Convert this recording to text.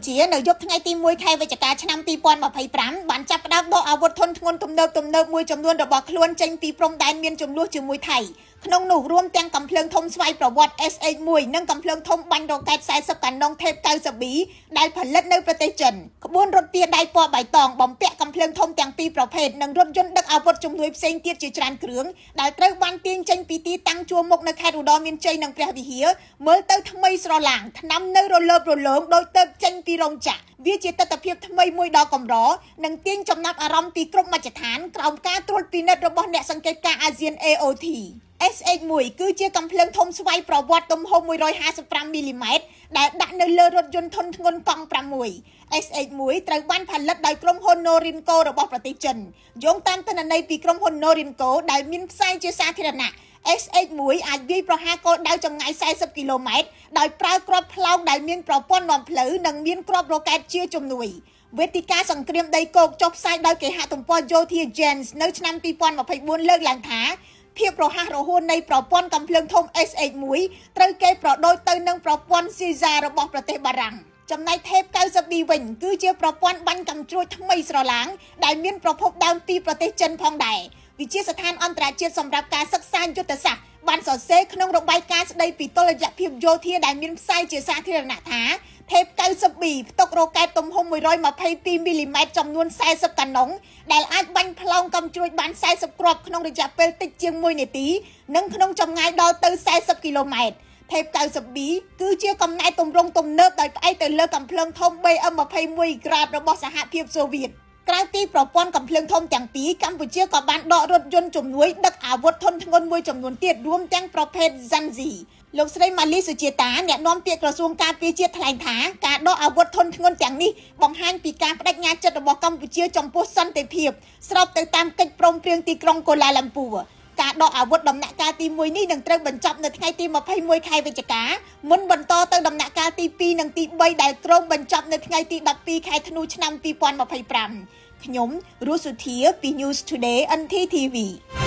ជានៅយប់ថ្ងៃទី1ខែវិច្ឆិកាឆ្នាំ2025បានចាប់ផ្ដើមដកអាវុធធុនធ្ងន់ទំនើបទំនើបមួយចំនួនរបស់ខ្លួនចេញពីព្រំដែនមានជម្លោះជាមួយថៃក្នុងនោះរួមទាំងកាំភ្លើងធំស្វ័យប្រវត្តិ SH1 និងកាំភ្លើងធំបាញ់រ៉ុកែត40កាណុង Type 90B ដែលផលិតនៅប្រទេសចិនក្បួនរថពាដៃពណ៌បៃតងបំពាក់កាំភ្លើងធំទាំងពីរប្រភេទនិងរថយន្តដឹកអាវុធជំនួយផ្សេងទៀតជាច្រើនគ្រឿងដែលត្រូវបានទាញចេញពីទីតាំងជួរមុខនៅខេត្តឧត្តរមានជ័យនិងព្រះវិហារមើលទៅថ្មីស្រឡាងថ្នាំនៅរលើបរលោងដោយទៅចេញពីរោងចក្រវាជាទស្សនវិជ្ជាថ្មីមួយដ៏កម្រនិងទាញចំណាប់អារម្មណ៍ពីគ្រប់មជ្ឈដ្ឋានក្រោមការត្រួតពិនិត្យរបស់អ្នកសង្កេតការណ៍អាស៊ាន AOT SH1 គឺជាកាំភ្លើងធំស្វ័យប្រវត្តិទំហំ155មីលីម៉ែត្រដែលដាក់នៅលើរថយន្តធុនធ្ងន់កង់6 SH1 ត្រូវបានផលិតដោយក្រុមហ៊ុន Norinco របស់ប្រទេសចិនយោងតាមទិន្នន័យពីក្រុមហ៊ុន Norinco ដែលមានផ្សាយជាសាធារណៈ SH1 អាចវាយប្រហារគោលដៅចម្ងាយ40គីឡូម៉ែត្រដោយប្រើគ្រាប់ផ្លោងដែលមានប្រព័ន្ធនាំផ្លូវនិងមានគ្រាប់រ៉ុកែតជាជំនួយវេទិកាសង្គ្រាមដីគោកចុះផ្សាយដោយគេហទំព័រយោធា Jens នៅឆ្នាំ2024លើកឡើងថាភាពរហ័សរហួននៃប្រព័ន្ធកាំភ្លើងធំ SH1 ត្រូវគេប្រដូចទៅនឹងប្រព័ន្ធ Caesar របស់ប្រទេសបារាំងចំណែក Type 90B វិញគឺជាប្រព័ន្ធបាញ់កាំជ្រួចថ្មីស្រឡាងដែលមានប្រភពដើមពីប្រទេសចិនផងដែរវិទ្យាស្ថានអន្តរជាតិសម្រាប់ការសិក្សាយុទ្ធសាស្ត្របានសរសេរក្នុងរបាយការណ៍ស្ដីពីតុល្យភាពយោធាដែលមានផ្សាយជាសាធារណៈថា Type 90B ផ្ទុករ៉ុកែតទំហំ122មីលីម៉ែត្រចំនួន40កាណុងដែលអាចបាញ់ផ្លោងកាំជ្រួចបាន40គ្រាប់ក្នុងរយៈពេលតិចជាង1នាទីនិងក្នុងចម្ងាយដល់ទៅ40គីឡូម៉ែត្រ Type 90B គឺជាកំណែទម្រង់ទំនើបដោយផ្អែកទៅលើកាំភ្លើងធំ BM21 Grad របស់សហភាពសូវៀតក្រៅពីប្រព័ន្ធកាំភ្លើងធំទាំងពីរកម្ពុជាក៏បានដករថយន្តជំនួយដឹកអាវុធធុនធ្ងន់មួយចំនួនទៀតរួមទាំងប្រភេទ Zanzi លោកស្រីម៉ាលីសុជាតាអ្នកនាំពាក្យក្រសួងការពារជាតិថ្លែងថាការដកអាវុធធុនធ្ងន់ទាំងនេះបង្ហាញពីការបដិញ្ញាចិត្តរបស់កម្ពុជាចំពោះសន្តិភាពស្របទៅតាមកិច្ចព្រមព្រៀងទីក្រុងកូឡាឡាំពួរការដកអាវុធដំណាក់កាលទី1នេះនឹងត្រូវបញ្ចប់នៅថ្ងៃទី21ខែវិច្ឆិកាមុនបន្តទៅដំណាក់កាលទី2និងទី3ដែលគ្រោងបញ្ចប់នៅថ្ងៃទី12ខែធ្នូឆ្នាំ2025ខ្ញុំរស់សុធាពី News Today NTTV។